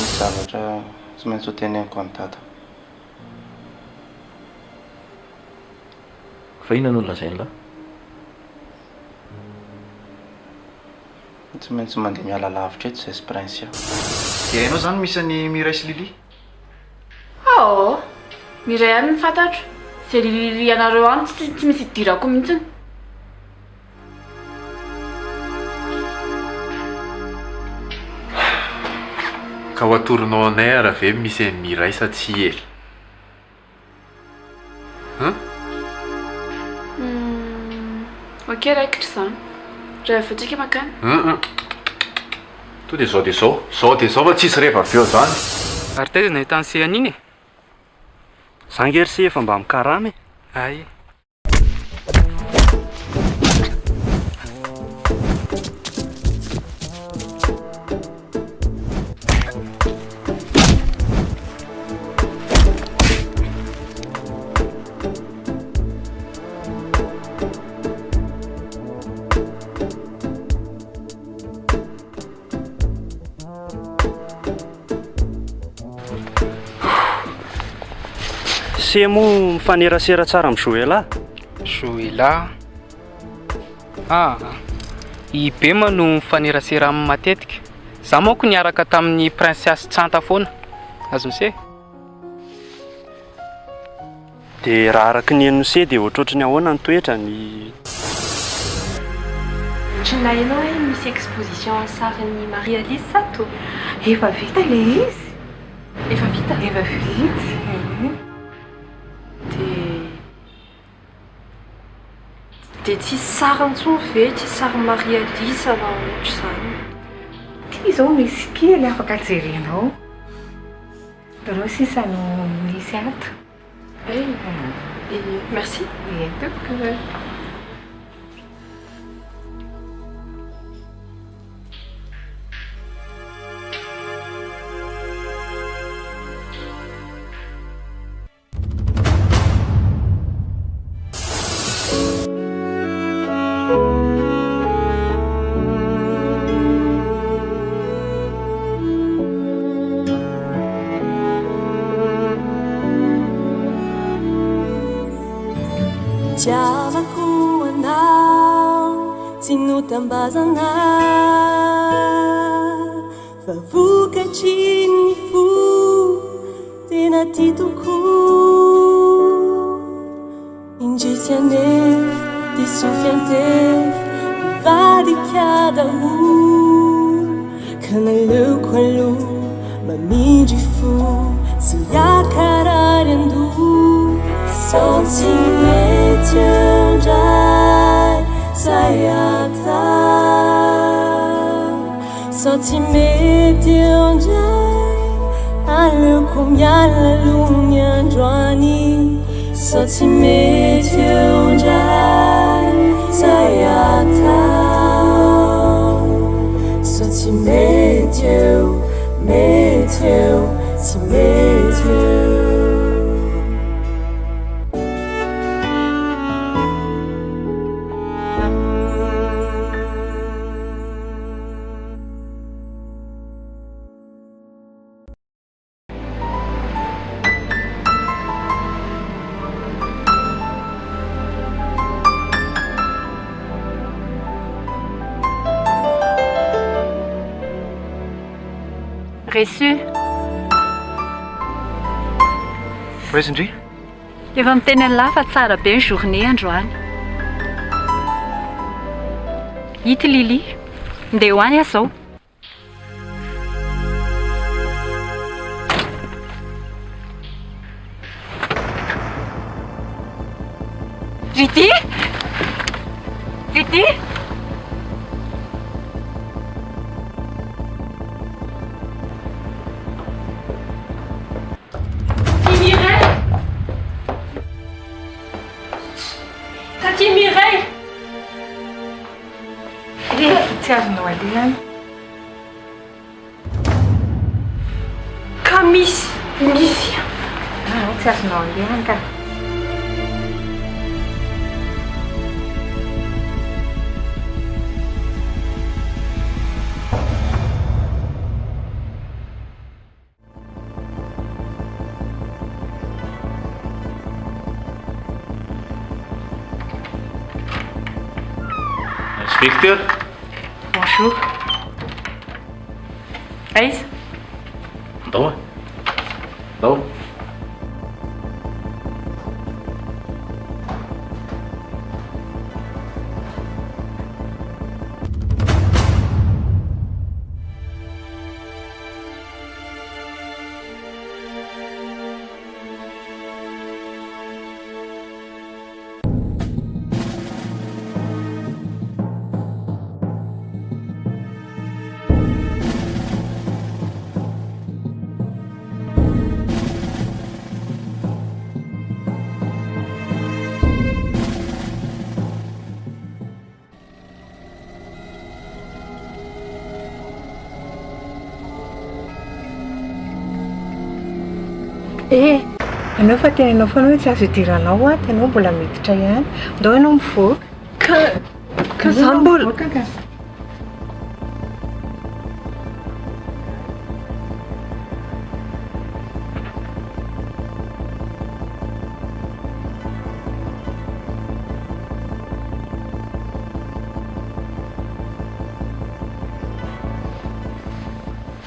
Misy zavatra tsy maintsy ho teneniko an'i Dada. Fa inona no nolazain'lah? Tsy maintsy mandeha miala lavitra eto izay sy Princia. Dia hainao izany misy an'i Mireille sy Lily? Aoo! Mireille ihany no fantatro. Izay Lily Lily anareo any tsy tsy misy idirako mihitsiny. Ka ho atoronao anay ara ve misy an'i Mireille sa tsia e? Hein? Humm ok raikitra izany. Raha vao tsika mankany. Humm. Tonga dia zao dia zao. Zao dia zao fa tsisy reva avy eo zany. Ary taiza nahitan'i se an'iny e? Za nge ry se efa mba mikarama e. Hay. Se moa mifanerasera tsara amin'i Joela? Joela? Ah, i Bema no mifanerasera aminy matetika. Za manko niaraka tamin'i Princesse Tsanta foana. Azon'i se? Dia raha araka ny henon'i se dia ohatrohatry ny ahoana ny toetrany? Ohatry ny naheno hoe misy exposition sarin'i Marie Alice ato. Efa vita ilay izy. Efa vita? Efa vita. Dia dia tsisy sary intsony ve? Tsisy sarin'i Marie Alice na ohatr'izany? Ity izao misy kely afaka jerenao. Ireo sisa no misy ato. Hey, merci. Ie tompoko. Tiavako anao tsy notambazana fa vokatry ny fo tena tia tokoa. Indrisy anefa diso fiantefa nivadika daholo ka naleoko aloha mamindry fo tsy hiakarary an-doha sao tsy mety eo indray zay atao sao tsy mety eo indray aleoko miala aloha ny androany Sao tsy mety eo indray zay atao Sao tsy mety eo, mety eo, tsy mety eo. Reçu. Aiza ndry? Efa miteny an'lah fa tsara be ny journée androany. Ity Lily. Ndeha ho any aho zao. Lydie! Lydie! Mireille! Tatie Mireille! Tsy azonao aleha any. Ka misy, misy. Ah, tsy azonao aleha any ka. Inspecteur. Bonjour. Aiza? Ndao e. Ndao. Eh! Ianao efa teneninao foana hoe tsy azo idirana ao ato, ianao mbola miditra ihany. Ndao ianao mivoaka. Ka, ka za mbola. Mivoaka ka.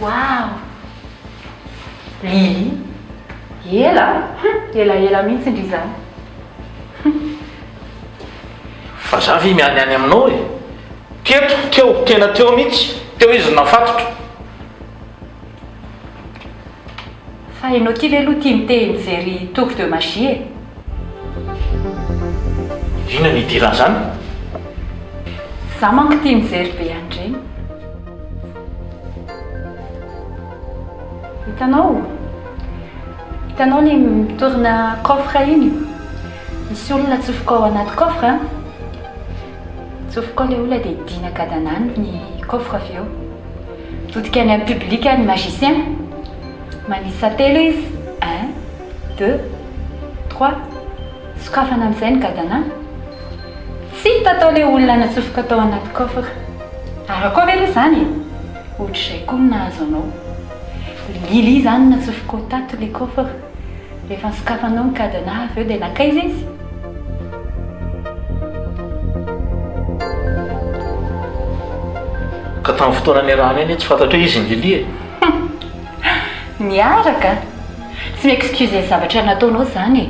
Waouh! Lily! Ela an! Hum! Elaela mihitsy ndry izany. Hum! Fa za ve miany any aminao e? Teto, teo, tena teo mihitsy, teo izy no nafatotra. Fa enao ty ve aloha tia mitehy mijery tour de magie e? Inona no idiran'izany? Za manko tia mijery be an'ireny. Hitanao? Hitanao le mi-tourne coffre iny? Misy olona atsofoka ao anaty coffre an! Atsofoka ao le olona dia dina gadanany ny coffre avy eo. Mitodika any amin'ny public ny magicien. Manisa telo izy, un, deux, trois. Sokafana amin'izay ny gadana. Tsy hita tao ilay olona natsofoka tao anaty coffre. Ary koa ve aloha izany e? Ohatr'izay koa no nahazo anao. Lily izany natsofoka ao tato ilay coffre. Rehefa nosokafanao ny cadenas avy eo dia nankaiza izy? Ka tamin'ny fotoana niarahanay anie tsy fantatro hoe izy ny Lily e! Niaraka? Tsy mi-excuser ny zavatra nataonao izany e!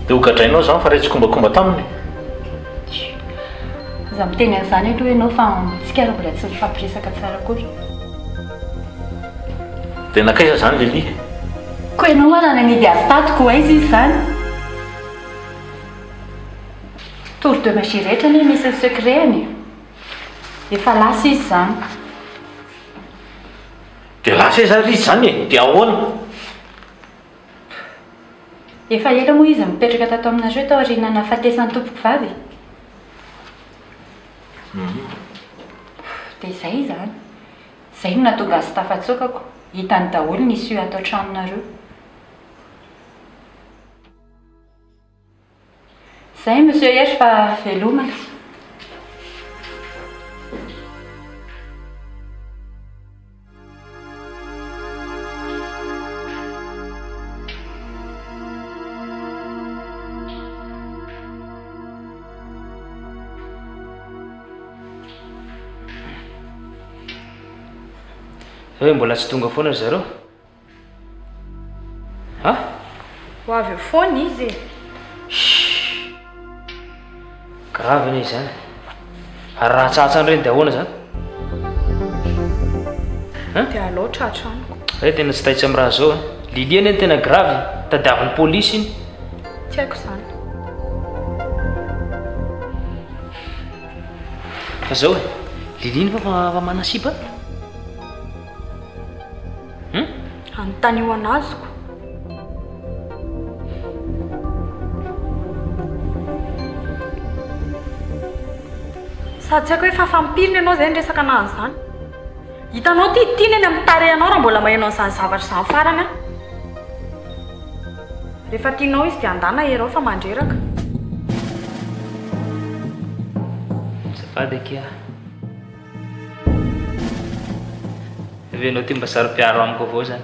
Dia ho gadrainao izany fa iray tsikombakomba taminy? Aza miteny an'izany aloha ianao fa tsika ary mbola tsy nifampiresaka tsara akory. Dia nankaiza izany Lily? Koa ianao ary nanidy azy tato koa aiza izy izany? Tour de magie rehetra anie misy ny secret-ny e. Efa lasa izy izany. Dia lasa aiza ary izy izany e? Dia ahoana? Efa ela moa izy nipetraka tato aminareo taorian'ny nahafatesan'ny tompokovavy e? Dia izay izany. Izay no nahatonga azy tafatsoakako. Hitany daholo ny issue ato an-tranonareo. Izay Monsieur Hery fa velomana. Hoe mbola tsy tonga foana ry zareo? Ha? Ho avy eo foana izy e. Shhh. Grave anie izany. Ary raha hatsahatra an'ireny dia ahoana izany? Hein? Dia alao tratra amiko. Hoe tena tsy taitra amin'ny raha zao eh. Lily anie no tena grave, tadiavin'ny polisy iny. Tsy haiko izany. Fa zao e, Lily iny fa fa manasipa? Hum? Anontanio an'azoko. Sady tsy haiko hoe fahafaham-pirina ianao izay niresaka anah an'izany. Hitanao ity tiana eny amin'ny tarehinao raha mbola maheno an'izany zavatra izany farany aho. Rehefa tianao izy dia andana erao fa mandreraka. Azafady akia. Ve ianao ty mba saro-piaro amiko avao zany?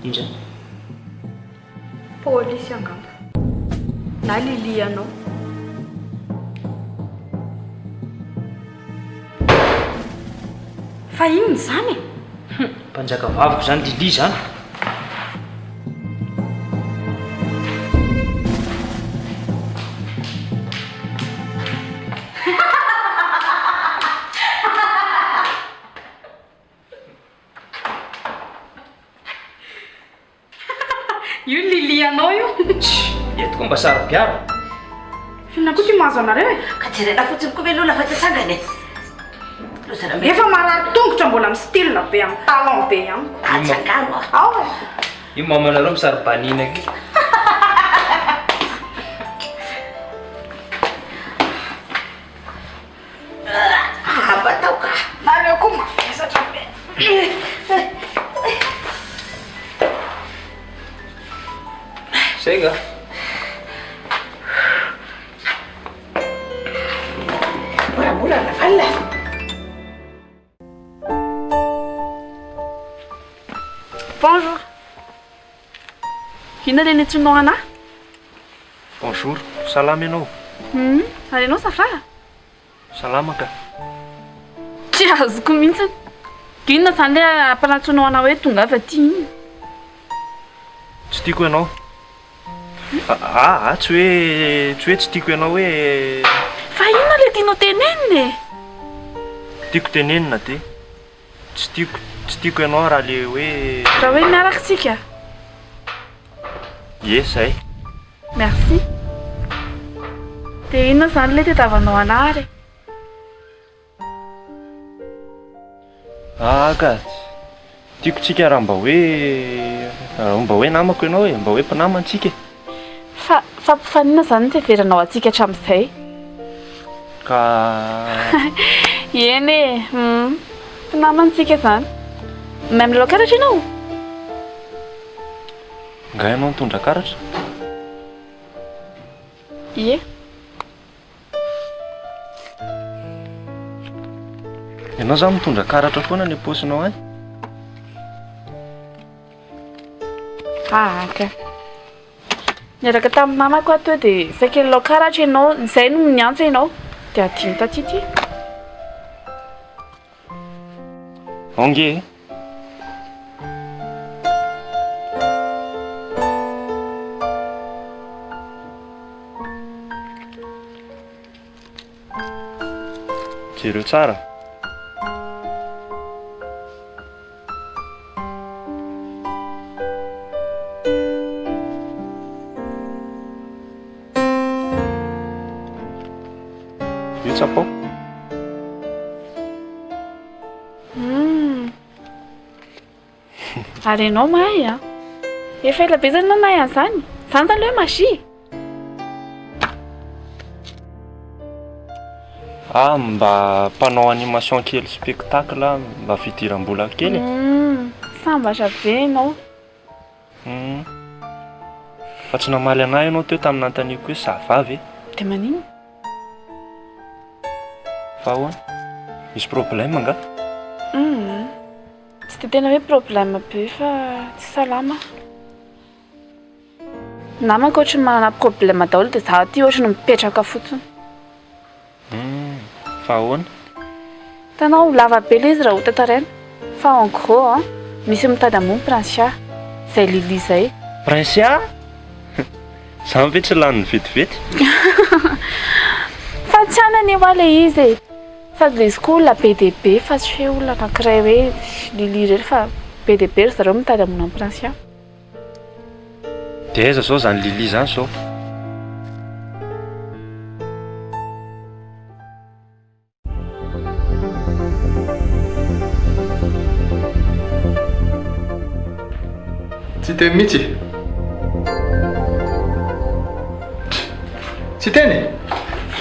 Indra. Polisy angamba. Na Lily anao. Fa inona izany e? Mpanjaka vaviko izany Lily izany. Io Lily anao io. Eto koa mba saro-piaro. F'inona koa ty mahazo anareo e? Ka jerena fotsiny koa ve aloha lafa tsy atsangana e? Lozana mety. Efa marary tongotra mbola mi-style be amin'ny talon be ihany. Atsangano ah. Ao e. Io mamanareo misaro-banina aky. Abatao ka. Nareo koa mavesatra be. Zay nga. Moramora Ravalona. Bonjour. Inona le nantsoinao anah? Bonjour, salama ianao? Hum, ary ianao ça va? Salama ka. Tsy azoko mihitsy. Inona izany le ampanantsoinao anah hoe tongava aty iny? Tsy tiako ianao. Aa, tsy hoe tsy hoe tsy tiako ianao hoe. Fa inona le tianao tenenina e? Tiako tenenina dia tsy tiako tsy tiako ianao raha le hoe. Raha hoe miaraka tsika? Ie, zay. Merci. Dia inona izany ilay tadiavanao anah ary e? Ah ka, tiako tsika raha mba hoe raha mba hoe namako ianao e, mba hoe mpinamana tsika e. Fa fa fa inona izany no fiheveranao antsika hatramin'izay? Ka. Eny e, hum, mpinamana tsika izany. Mahay milalao karatra ianao? Nga ianao nitondra karatra? Ie. Ianao zany mitondra karatra foana any am-paosinao any? Ah, ka. Niaraka tamin'ny namako aho teo dia saika nilalao karatra ianao, izay no niantso ianao dia adino taty ity. Ao nge e. Jereo tsara. Io tsapao. Hum. Ary ianao mahay an? Efa ela be zany ianao nahay an'izany? Izany zany le hoe magie? Ah, mba mpanao animation kely spectacle mba fidiram-bola kely e. Hum, sambatra be ianao. Hum. Fa tsy namaly anah ianao teo tamin'ny nanontaniako hoe ça va ve? Dia maninona? Fa ahoana? Misy problème angaha? Hum. Tsy dia tena hoe problème be fa tsy salama aho. Namako ohatry ny manana problème daholo dia izaho aty ohatry ny mipetraka fotsiny. Humm, fa ahoana? Hitanao, lava be ilay izy raha ho tantaraina. Fa en gros an, misy mitady hamono Princia. Izay Lily izay. Princia? Izany ve tsy laniny vetivety? Fa tsy any anie hoa ilay izy e! Sady ilay izy koa olona be dia be fa tsy hoe olona anankiray hoe Lily irery fa be dia be ry zareo mitady hamono an'i Princia. Dia aiza zao zany Lily zany zao? Tsy hiteny mihitsy e! Tsy hiteny e!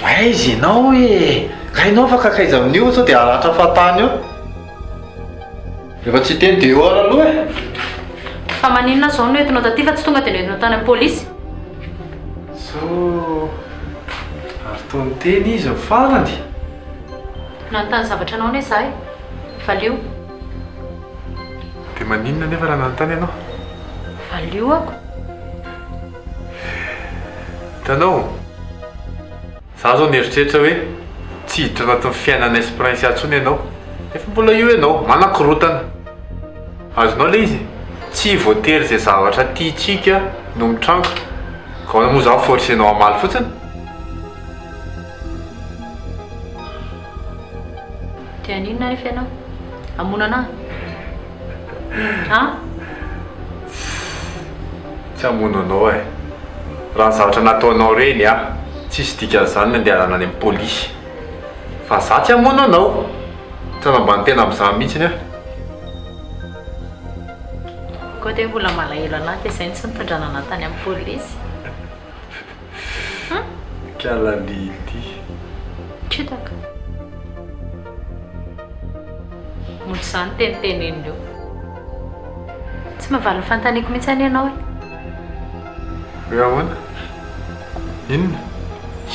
Aiza ianao e! Ka ianao afaka hankaiza amin'io sao dia haratra fahatany eo? Rehefa tsy hiteny dia eo ary aloha e! Fa maninona aho izao no entinao taty fa tsy tonga dia nentinao tany amin'ny polisy? Sao ary toa niteny izy ny farany? Nanontany zavatra anao anie izaho e! Valio. Dia maninona anefa raha nanontany ianao? Valio ako. Hitanao? Za zao nieritreritra hoe tsy hiditra anatin'ny fiainanay sy Princia intsony ianao. Nefa mbola io ianao, manakorotana. Azonao ilay izy? Tsy voatery izay zavatra tiantsika no mitranga. Ka ahoana moa za forcer-nao hamaly fotsiny? Te haninona anefa ianao? Hamono anah? An? Tsy hamono anao e. Raha ny zavatra nataonao ireny an, tsisy dikan'izany ny andehanana any amin'ny polisy. Fa za tsy hamono anao. Tsy hanambany tena amin'izany mihitsiny aho. Koa dia mbola malahelo anah dia izay no tsy nitondrana anah tany amin'ny polisy. Hum? Kala Lily. Kitaka. Mody izany tenitenenina eo. Tsy mahavaly ny fanontaniako mihitsy anie ianao e. Hoe ahoana? Inona?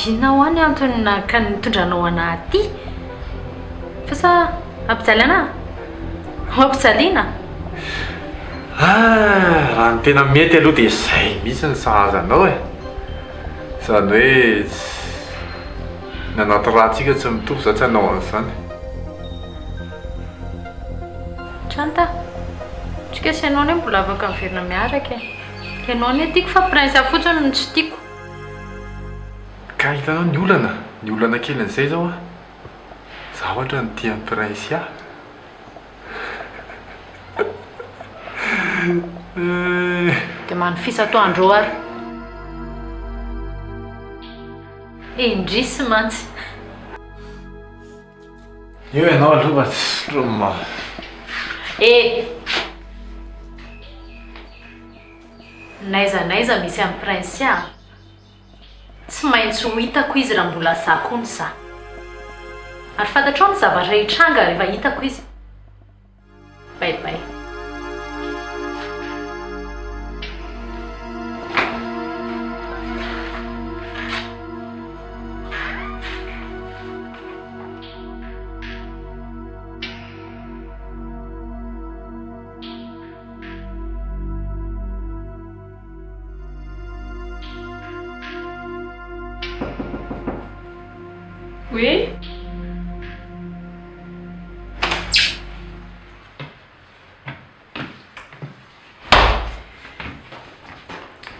Inona hoa ny antony naka nitondranao anah aty? Fa sa hampijaly anah? Ho ampijaliana? Ah, raha ny tena mety aloha dia izay mihitsy no sahaza anao e. Izany hoe ny anaty rà-tsika tsy mitovy, izaho tsy hanao an'izany. Chanta, tsika sy ianao anie mbola afaka miverina miaraka e. Ianao anie tiako fa Prince fotsiny no tsy tiako. Ka hitanao ny olana, ny olana kelin'izay izao an, za ohatra no tia an'i Prince ahy. Dia manofisa atoandro ary. Indrisy mantsy. Eo ianao aloha fa tsy ma. Eh! N'aiza n'aiza misy an'i Princia a! Tsy maintsy ho hitako izy raha mbola za koa ny za. Ary fantatrao ny zavatra hitranga rehefa hitako izy. Bye bye. Oui.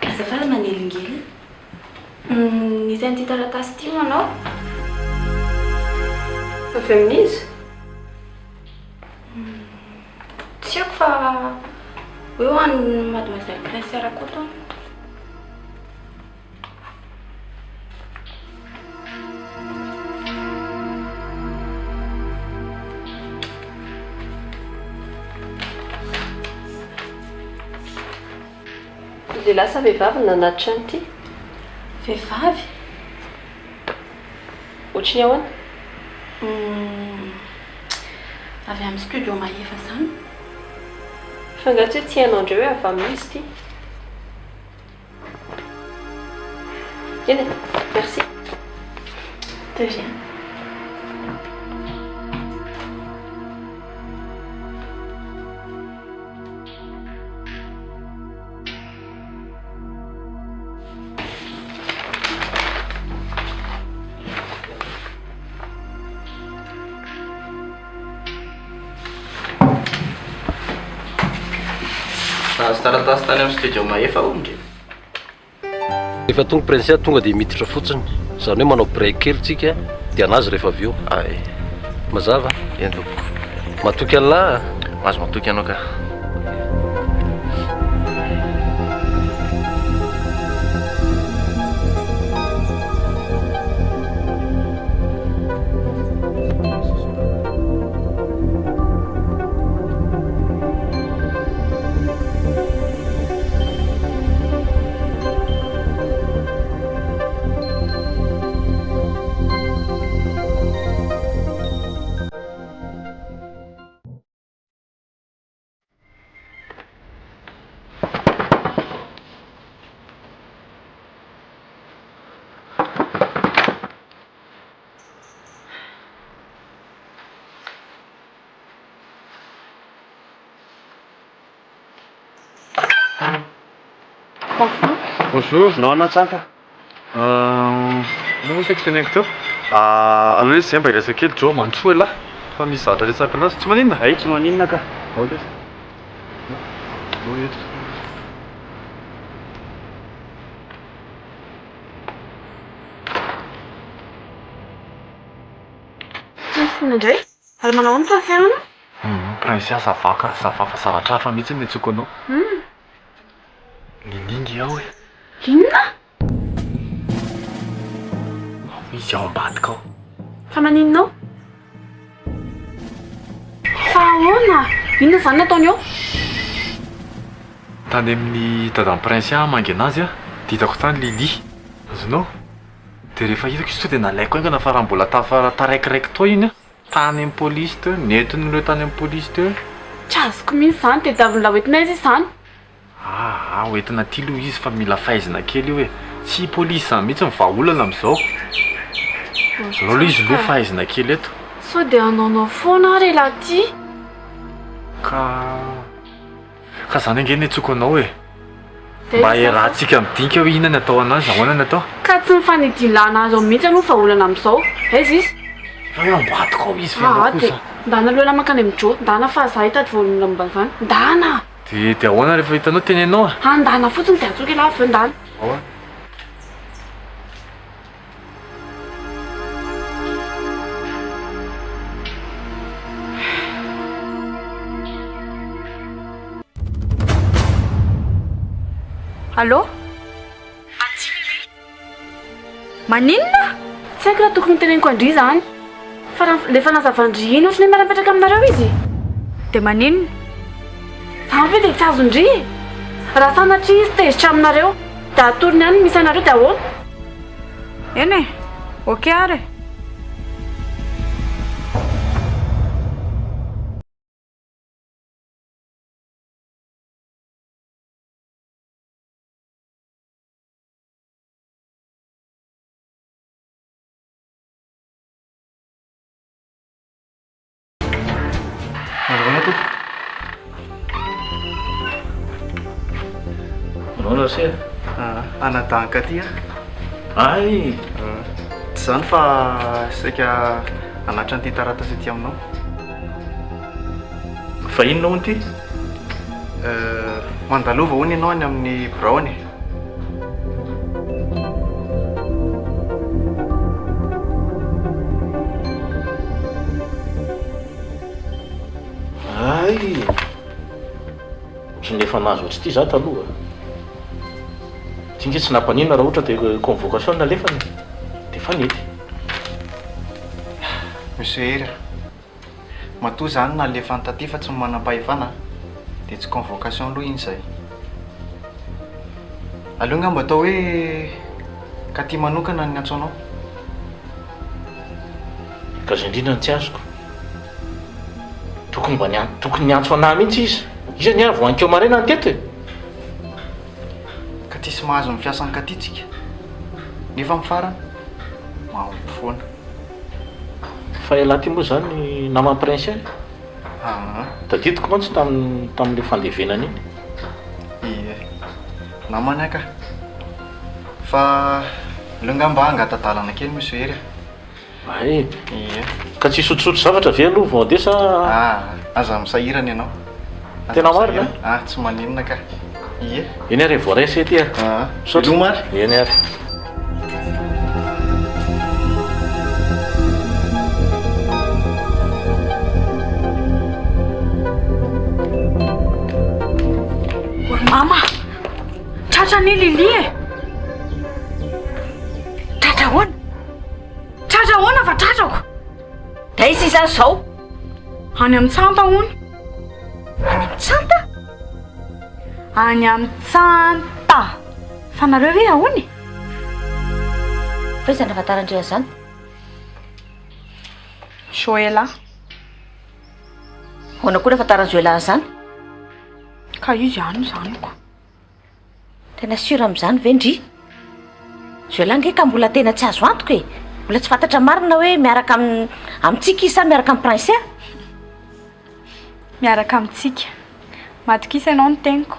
Azafady manelingelina. Nisy an'ity taratasy ity ho anao. Avy amin'iza? Tsy haiko fa hoe ho an'i Mademoiselle Princia Rakoto hono. Lehilahy sa vehivavy no nanatitra an'ity? Vehivavy. Ohatry ny ahoana? Avy amin'ny studio Mahefa izany. Fa angaha tsy hoe tsy hainao indray hoe avy amin'iza ity? Eny e, merci. De rien. Nahazo taratasy tany amin'ny studio Mahefa hono ndry. Rehefa tonga Princia tonga dia miditra fotsiny. Izany hoe manao break kely tsika dia anazy rehefa avy eo. Ay. Mazava? Eny tompoko. Matoky an'lah a? Mahazo matoky anao ka. parfum. Bonjour. Non, non, tsanka. Inona moa saika teneniko teo? Aleo izy zay mba hiresaka kely Joe, mandrosoa elah fa misy zavatra resahiko anazy. Tsy maninona? Hay, tsy maninona ka. Ao lesy. Ao eto. Tsisy inona indray? Ary manao ahoana fa fiainana? Princia, ça va ka, ça va fa zavatra hafa mihitsy no niantsoako anao. Lily nge ao e. Inona? Ao izy ao ambadika ao. Fa maninona ao? Fa ahoana? Inona izany nataony ao? Tany amin'ny dadan'i Princia hamangy anazy aho, dia hitako tany Lily. Azonao? Dia rehefa hitako izy tonga dia nalaiko haingana fa raha mbola tafa taraikiraiky tao iny aho. Tany amin'ny polisy teo, nentin'ireo tany amin'ny polisy teo. Tsy azoko mihitsy izany, tadiavin'ilay hoentina aiza izy izany? Aa, hoentina aty aloha izy fa mila faizina kely io e. Tsy polisy izany mihitsy ny vahaolana amin'izao. Aleo aloha izy aloha faizina kely eto. Sao dia hanaonao foana ary elah ty? Ka. Ka zany ange niantsoako anao e. Mba iarahantsika midinika hoe inona ny atao anazy, ahoana ny atao. Ka tsy ny fanidilana azy ao mihitsy aloha vahaolana amin'izao. Aiza izy? Efa hoe ambadika ao izy fa ianao kosa. Ndana aloha elah mankany amin'i Joe. Ndana fa za hitady vahaolana momba an'izany. Ndana! Dia dia ahoana rehefa hitanao tenenao a? Ah ndana fotsiny dia antsoiko elah avy eo ndana. Ahoana? Allô? Maninona? Tsy haiko raha tokony hoteneniko an-dry izany. Fa raha le fanazavan-dry iny ohatran'ny hoe miara-mipetraka aminareo izy. Dia maninona? Izany ve dia tsy azon-dry e? Raha sanatria izy tezitra aminareo, dia atorony any ny misy anareo dia ahoana? Eny e! Ok ary e! Manahoana tompoko? Manahoana ry sera? Anadahy Katy aho. Ay! Tsy izany fa saika hanatitra an'ity taratasy ity aminao. Fa inona hono ity? Mandalova hono ianao any amin'ny biraony e. Hay! Ohatran'ny efa nahazo ohatr'ity za taloha. Ity nge tsy nampaninona raha ohatra dia convocation no nalefany e. Dia efa nety. Monsieur Hery a! Matoa zany nalefany taty fa tsy ny manampahefana dia tsy convocation aloha iny zay. Aleo ngamba atao hoe Katy manokana no niantso anao. Ka zay indrindra no tsy azoko. Tokony mba niantso, tokony niantso anah mihitsy izy. Izy anie vao hankeo maraina ny teto e. Katy sy mahazo ny fiasan'i Katy tsika. Nefa amin'ny farany mahomby foana. Fa ialahy ty moa zany naman'i Prince e? Aa. Tadidiko mantsy tamin'ny tamin'ilay fandevenana iny. Ie. Namany aho ka. Fa aleo ngamba aho hangata-dalana kely Monsieur Hery a. Hay. Ie. Ka tsy hisotrosotro zavatra ve aloha vao handeha sa? Aa, aza misahirana ianao. Aza Tena marina? misahirana. Ah, tsy maninona ka. Ie. Eny ary e, voaray se ty a. Aa. Misaotra. Veloma ary. Eny ary. Ry mama! Tratra anie Lily e! Tratra ahoana? Tratra ahoana fa tratrako? Aiza izy ary izao? Any amin'ny tsanta hono. Any amin'ny tsanta? Any amin'ny tsanta. Fa nareo ve ahoana e? Fa iza no nahafantaran-dry an'izany? Joela. Ahoana koa nahafantaran'i Joela an'izany? Ka izy ihany izany ko. Tena sûr amin'izany ve ndry? Joela ange ka mbola tena tsy azo antoka e! Mbola tsy fantatra marina hoe miaraka am- amintsika izy sa miaraka amin'i Princia? Miaraka amintsika. Matokisa ianao ny teniko.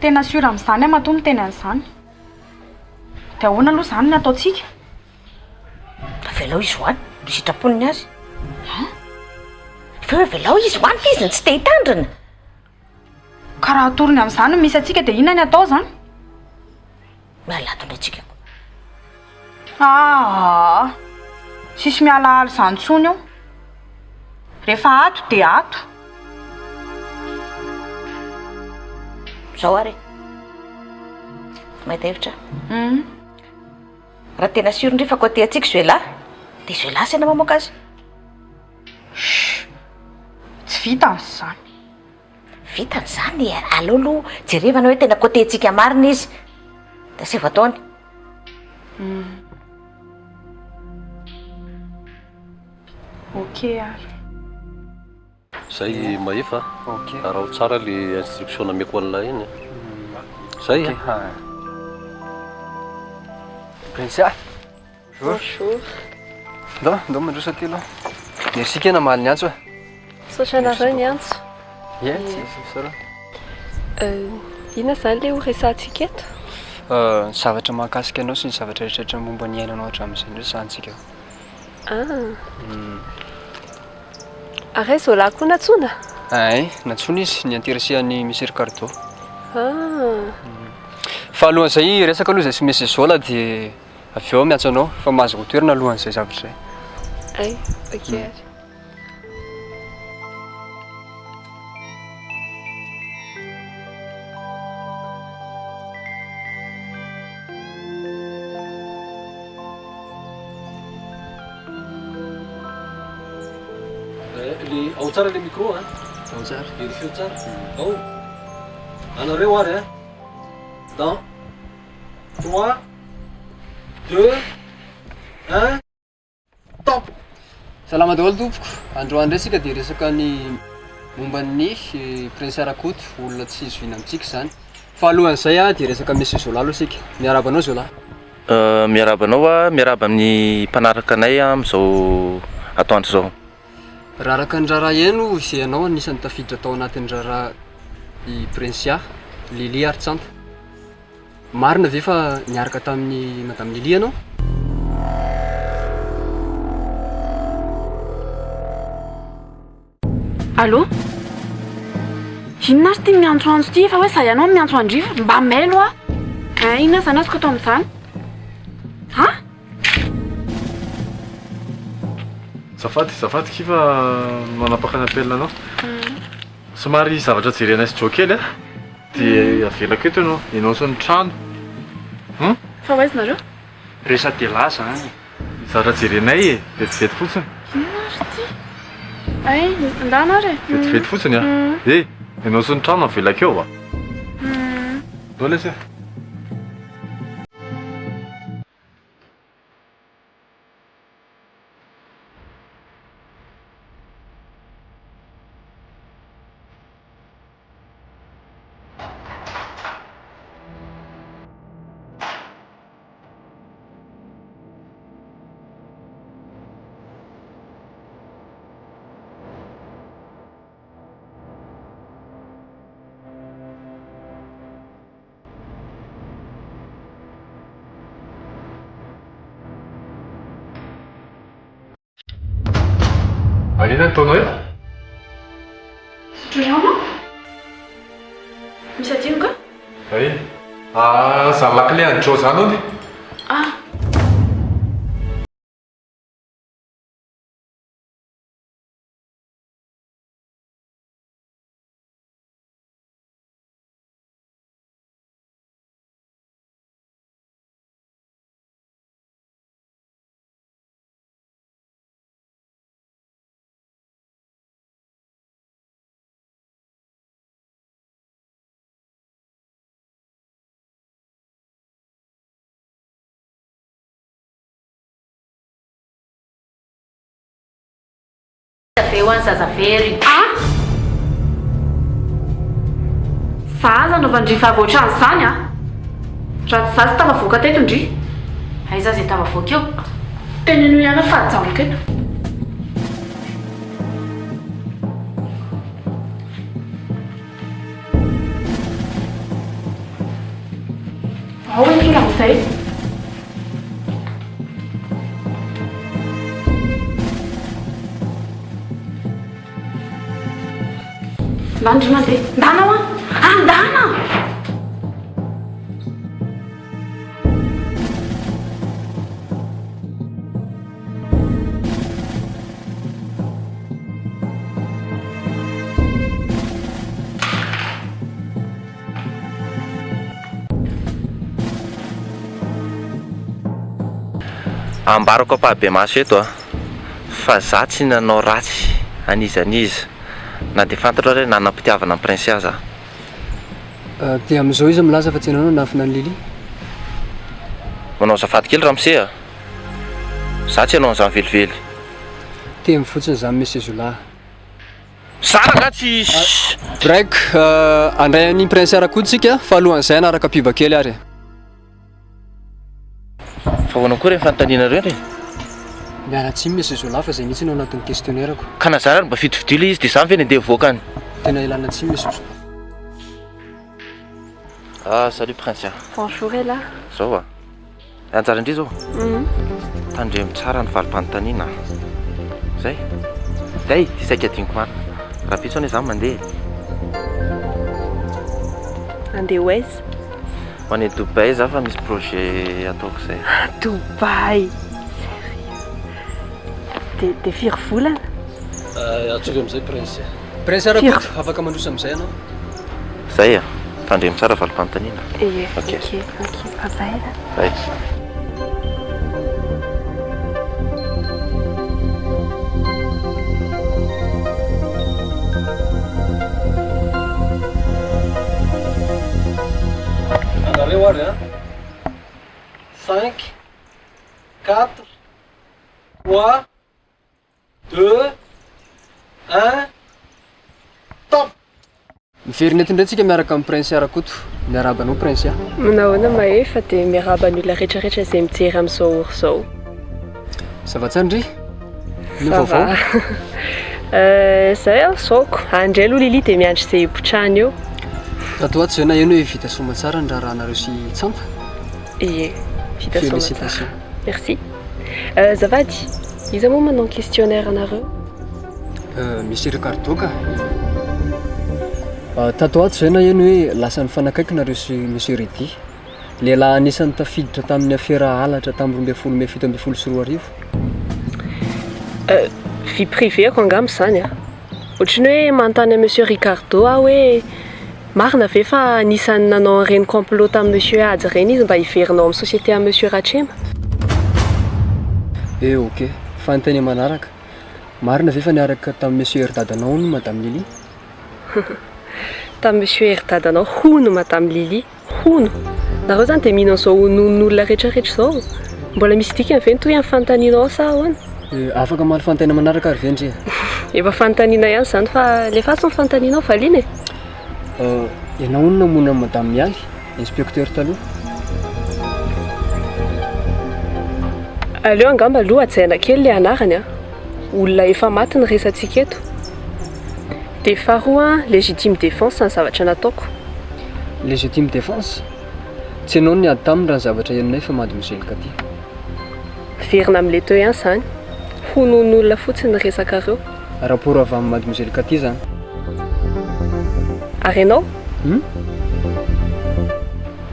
Tena sûr amin'izany aho matoa miteny an'izany. Dia ahoana aloha izany ny ataontsika? Avelao izy ho any, ny sitrapony ny azy. Hein? Fa hoe avelao izy ho any fa izy no tsy te hitandrina. Ka raha atorony amin'izany ny misy antsika dia inona ny atao izany? Miala ato indray tsika ko. Aa! Tsisy mialaala izany intsony eo. Rehefa ato dia ato. Izao ary e. Mahita hevitra aho. Raha tena sûr ndry fa côté antsika Zoela, dia Zoela asaina mamoaka azy. Chut! Tsy vitany izany. Vitany izany e, aleo aloha jerevana hoe tena côté antsika marina izy, dia asaivo ataony. Ok ary. Zay Mahefa a! Araho tsara le instruction nameko an'lah iny a! Zay a! Princia! Bonjour. Ndao, ndao mandroso aty aloha. Merci kay namaly ny antso e. Misaotra anareo niantso. Ie, tsy misaora. Inona izany ilay ho resahantsika eto? Ny zavatra mahakasika anao sy ny zavatra rehetrarehetra momba ny iainanao hatramin'izay no resahantsika. Ah. Ary aiza Zola koa nantsoina? Ay, nantsoina izy, ni-intéresser an'i Monsieur Ricardo. Ah. Fa alohan'izay hiresaka aloha izay sy Monsieur Zola dia avy eo aho miantso anao fa mahazo toerana alohan'izay zavatra izay. Ay, ok ary. Le ao tsara le micro a. Ao tsara. Vérifieo tsara. Ao. Anareo ary a. Dans trois, deux, un, top. Salama daholo tompoko, androany indray isika dia hiresaka ny momba ny Prince Rakoto, olona tsy zohiana amintsika izany. Fa alohan'izay dia hiresaka amin'i Monsieur Zola aloha isika. Miarahaba anao Zola. Miarahaba anao a, miarahaba amin'ny mpanaraka anay amin'izao atoandro izao. Raha araka ny raharaha heno izay ianao anisan'ny tafiditra tao anatin'ny raharaha i Princia, Lily ary Tsanta. Marina ve fa niaraka tamin'i Madame Lily ianao? Allô? Inona ary ity miantsoantso ity efa hoe za ihany no miantso an-dry fa mba mailo aho. Hein, inona izany azoko atao amin'izany? Ha? Azafady, azafady akia fa manapaka ny appel anao. Somary zavatra jerenay sy Joe kely a. Dia avelako eto ianao, ianao sy ny trano. Hum? Fa ho aiza nareo? Resa-dehilahy zany e. Zavatra jerenay e, vetivety fotsiny. Inona ary ity? Hay, ndana ary e. Vetivety fotsiny a. Eh, ianao sy ny trano avelako eo a. Ndao lesy e. Manina ny ataonao eto? Misotro rano aho. Misy adino ka? Ay. Ah, zany lakile an'i Joe zany hono. Ah. Be ho an'ny zaza very. Ah! Za aza anaovan-dry vavy ohatran'izany a! Raha tsy za tsy tafavoaka teto ndry. Aiza ze tafavoaka eo? Teneno ihany aho fa ajanoko eto. Ao hoe tonga amin'izay. Ndana ry mandeha. Ndana hoa! Andana! Ambarako ampahibemaso eto a, fa za tsy nanao ratsy an'iza n'iza na dia fantatro ary hoe nanam-pitiavana an'i Princia za. Dia amin'izao izy milaza fa tsy ianao no nanafina an'i Lily? Manao azafady kely ramose a! Za tsy hanao an'izany velively. Teny fotsiny izany Monsieur Zola. Za rangah tsy. Break, handray an'i Prince Rakoto tsika fa alohan'izay hanaraka pub kely ary e. Fa ahoana koa ireny fanontaniana ireny e? Miala tsiny Monsieur Zola fa izay mihitsy no anatin'ny questionnaire-ko. Ka na zara ary mba fidifidio ilay izy dia izany ve ny andeha hivoaka any? Tena ilana tsiny Monsieur Zola. Ah salut Princia. Bonjour Ella. Zao a. Anjara ndry zao. Tandremo tsara ny valim-panontaniana a. Zay. Zay, ty saika adinoko marina. Rahampitso anie za mandeha e. Andeha ho aiza? Ho any Dubaï za fa misy projet ataoko zay. Dubaï! Sérieux? Dia dia firy volana? Antsoiko amin'izay Prince. Prince Rakoto, afaka mandroso amin'izay ianao. Zay a! Tandremo tsara valim-panontaniana. Ie, Ok. ok, ok. Bye bye. Bye. Anareo ary an! Cinq, quatre, trois, deux, un, top! Miverina eto indray tsika miaraka amin'i Princia Rakoto. Miarahaba anao Princia. Manahoana Mahefa dia miarahaba ny olona rehetra rehetra izay mijery amin'izao ora izao. Ça va tsara ndry? Inona Ça vaovao? va. Zay aho saoko. Any indray aloha Lily dia miandry izay hipotrahany eo. Tato ho ato izay naheno hoe vita soamantsara ny raharahanareo sy Tsanta? Ie, vita soamantsara. Félicitations. Merci. Azafady, iza moa manao questionnaire anareo? Monsieur Ricardo ka. Tato ho ato izay naheno hoe lasa nifanakaiky nareo sy Monsieur Reddy. Lehilahy anisan'ny tafiditra tamin'ny afera halatra tamin'ny 12 mey 2017. Vie privée-ko angamba izany an. Ohatran'ny hoe manontany an'i Monsieur Ricardo aho hoe marina ve fa anisan'ny nanao an'ireny complot tamin'i Monsieur Haja ireny izy mba hiverina ao amin'ny société an'i Monsieur Ratrema? Eh ok, fanontaniana manaraka, marina ve fa niaraka tamin'i Monsieur Hery dadanao hono Madame Lily? Tamin'i Monsieur Hery dadanao hono Madame Lily? Hono! Nareo zany dia mino an'izao honohon'olona rehetra rehetra izao? Mbola misy dikany ve ny toy amin'ny fanontanianao ao sa ahoana? Eh, afaka mamaly fanontaniana manaraka ary ve ndry e? Efa fanontaniana ihany izany fa alefaso ny fanontanianao valiana e! Euh, ianao hono namono an'i Madame Mialy, inspecteur taloha? Aleo angamba aloha hajaina kely ilay anarany an! Olona efa maty ny resatsika eto. Dia faharoa, légitime défense ny zavatra nataoko. Légitime défense? Tsy ianao no niady taminy raha ny zavatra henonay fa Mademoiselle Cathy. Miverina amin'ilay teo ihany izany. Honohon'olona fotsiny ny resakareo. Rapport avy amin'i Mademoiselle Cathy izany. Ary ianao? Hum?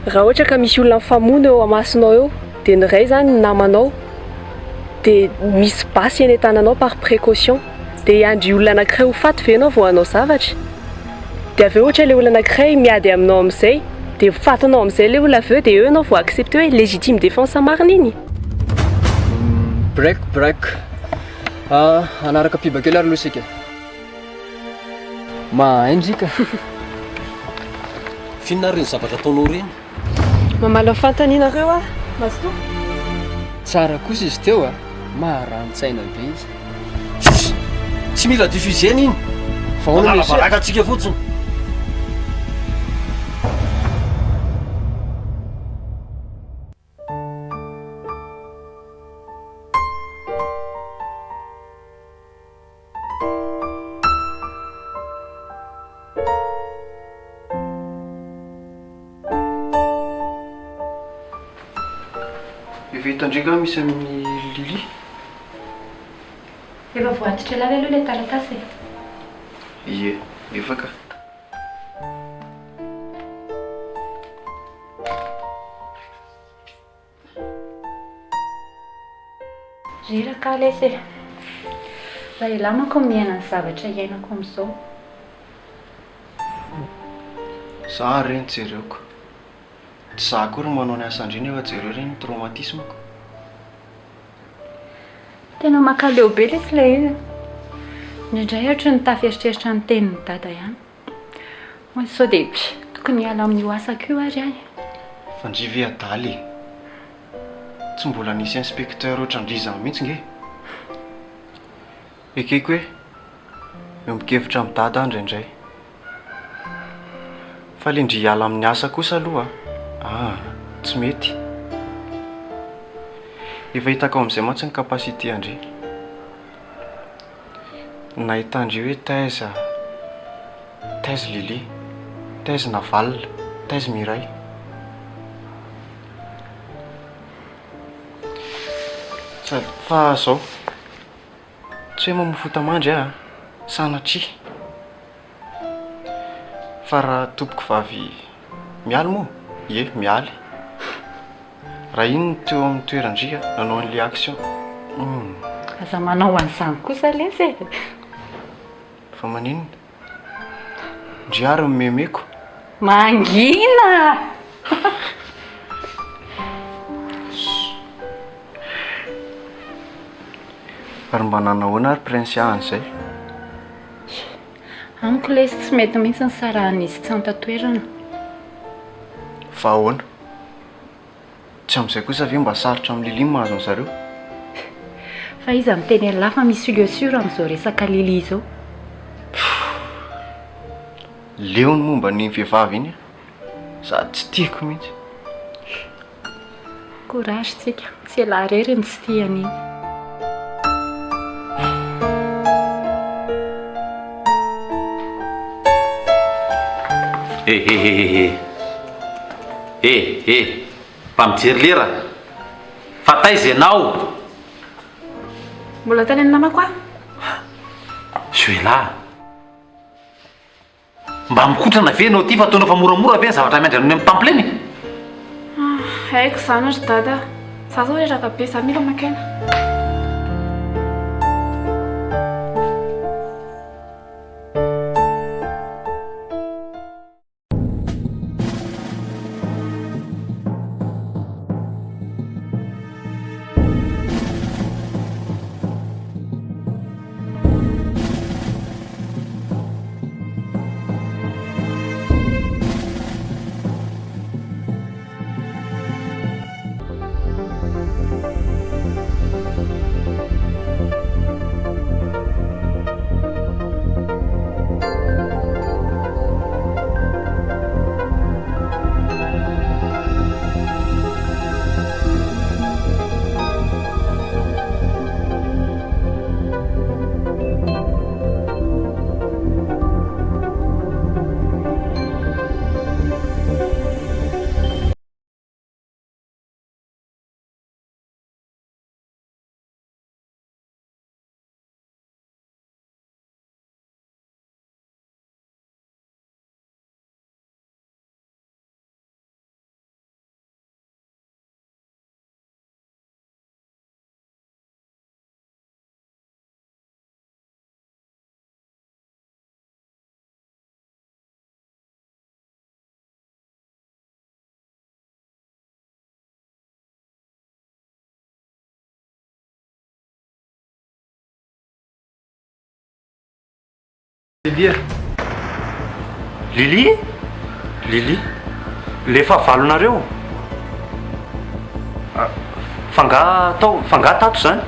Raha ohatra ka misy olona mifamono eo amasonao eo, dia ny iray izany ny namanao, dia misy basy eny an-tananao par précaution. Dia hiandry olona anankiray ho faty ve ianao vao hanao zavatra? Dia avy eo ohatra ilay olona anankiray miady aminao amin'izay, dia fatinao amin'izay ilay olona avy eo, dia eo ianao vao accepter hoe légitime défense marina iny? Break break. Ah, hanaraka pub kely ary aloha isika. Mahay ndry ka. F'inona ary ireny zavatra ataonao ireny? Mamaly ny fanontanianareo aho. Mazotoa. Tsara kosa izy teo a! Maharani-tsaina be izy. Tssy! Tsy mila diffuser-na iny! Fa ahoana Manala monsieur? baraka antsika fotsiny. Efa hitan-dry angaha misy amin'i Lily? Efa voatitra elahy ve aloha ilay taratasy e? Ie, efa ka. Reraka aho lesy e. Raha elah manko miaina ny zavatra iainako amin'izao. Za ary re no jereoko. Tsy za akory no manao ny asan-dry nefa jereo re ny traumatisme-ko. Tena mankaleo be lesy ilay izy. Indraindray ohatry ny tafieritreritra ny tenin'i Dada ihany. Hoy sao dia tokony hiala amin'io asako io ary aho e. Fa ndry ve adala e? Tsy mbola nisy inspecteur ohatran-dry izany mihitsy nge. Ekeko hoe miombon-kevitra amin'i Dada aho indraindray. Fa le ndry hiala amin'ny asa kosa aloha aa tsy mety. Efa hitako amin'izay mantsy ny capacité an-dry. Nahitàn-dry hoe taiza taiza Lily, taiza Naval, taiza Miray. Sady fa zao, tsy hoe mamoa fota-mandry aho an, sanatria. Fa raha tompoko vavy Mialy moa? Ie, Mialy. Raha iny no teo amin'ny toeran-dry nanao an'ilay action. Humm. Aza manao an'izany kosa lesy e! Fa maninona? Ndry ary ny memeko. Mangina! Ary mba nanahoana ary Princia an'izay? Amiko lesy tsy mety mihitsy ny sarahan'izy tsanta toerana. Fa ahoana? Tsy amin'izay kosa ve mba sarotra amin'i Lily ny mahazo an'zareo? Fa iza miteny an'lah fa misy lieu sûr amin'izao resaka Lily izao? Leo ny momba an'iny vehivavy iny a! Sady tsy tiako mihitsy. Courage tsika, tsy elah rery no tsy tia an'iny. Ehehehe Eh eh Mba mijery lera Fa taiza ianao? Mbola tany amin'ny namako aho. Zoelah Mba mikotrana ve ianao ity fa ataonao fa moramora ve ny zavatra miandry anao eny amin'ny temple eny? Ah, haiko izany ry dada. Za zao reraka be, za mila maka aina. Lily a! Lily? Lily? Le fahavalonareo? Fa nga tao, fa nga tato zany?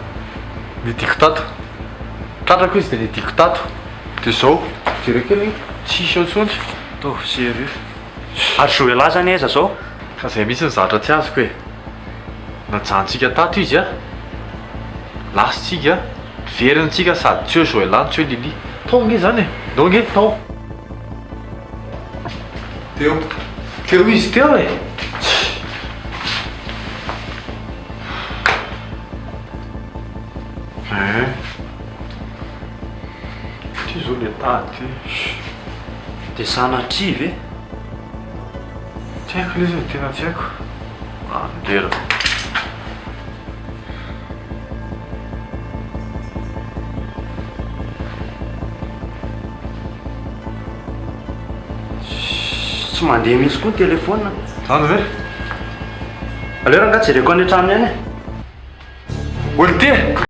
Nidiko tato. Tratrako izy de nidiko tato. De zao, jereo kely, tsisy eo intsony. Ataovy sérieux. Ary Joël zany aiza zao? Ka zay mihitsy ny zavatra tsy azoko e. Najanontsika tato izy a. Lasa tsika, miverina tsika sady tsy eo Joël no tsy eo Lily. Tao nge zany e. Ndao nge tao. Teo. Teo izy teo e. Ah, ty. Dia sanatria ve? Tsy haiko ilay izy e, tena tsy haiko. Mandreraka. Tsy mandeha mihitsy koa ny telefaonina. Zany ve? Aleo rangahy jereko any an-trano any e. Olon-tia!